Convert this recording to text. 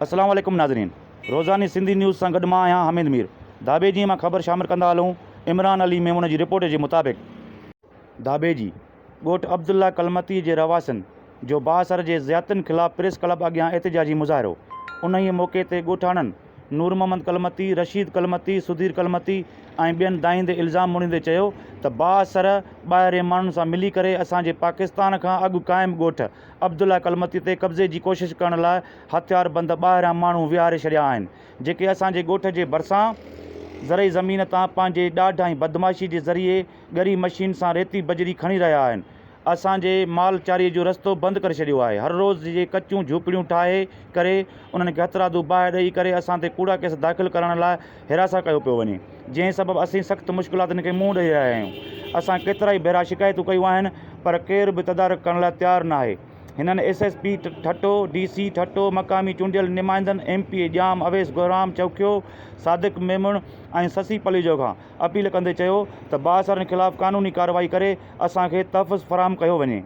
السلام عليڪم ناظرين روزاني سنڌي نيوز سان گڏ مان آهيان حميد مير ڌاٻيجي مان خبر شامل ڪندا هلون عمران علي ميمڻ جي رپورٽ جي مطابق ڌاٻيجي ڳوٺ عبدالله ڪلمتي جي رهواسين جو بااثر جي زيادتين خلاف پريس ڪلب اڳيان احتجاجي مظاهرو، انهيء موقعي تي ڳوٺاڻن نور محمد ڪلمتي، رشيد ڪلمتي، سڌير ڪلمتي ۽ ٻين دانهيندي الزام مڙهيندي چيو ته بااثر ٻاهرين ماڻهن سان ملي ڪري اسان جي پاڪستان کان اڳ قائم ڳوٺ عبدالله ڪلمتي تي قبضي جي ڪوشش ڪرڻ لاء هٿياربند ٻاهريان ماڻهو ويهاري ڇڏيا آهن جيڪي اسان جي ڳوٺ جي ڀرسان زرعي زمين تان پنهنجي ڏاڍ ۽ بدمعاشي جي ذريعي ڳري مشين سان ريتي بجري کڻي رهيا آهن. اسان جي مال چاري جو رستو بند ڪري ڇڏيو آهي. هر روز جي ڪچيون جهوپڙيون ٺاهي ڪري انهن کي هٿرادو باهه ڏئي ڪري اسان تي ڪوڙا ڪيس داخل ڪرائڻ لاء هراسان ڪيو پيو وڃي. جنهن سبب اسين سخت مشڪلاتن کي منهن ڏئي رهيا آهيون. اسان ڪيترائي ڀيرا شڪايتون ڪيون آهن پر ڪير به تدارڪ ڪرڻ لاء تيار ناهي. هنن S S P Thatta, D C Thatta, مقامي چونڊيل نمائندن M P A Jam Awais Gohram Jokhio, Sadiq Memon ۽ Sassui Palijo کان اپيل ڪندي چيو ته بااثرن خلاف قانوني ڪارروائي ڪري اسان کي تحفظ فراهم ڪيو وڃي.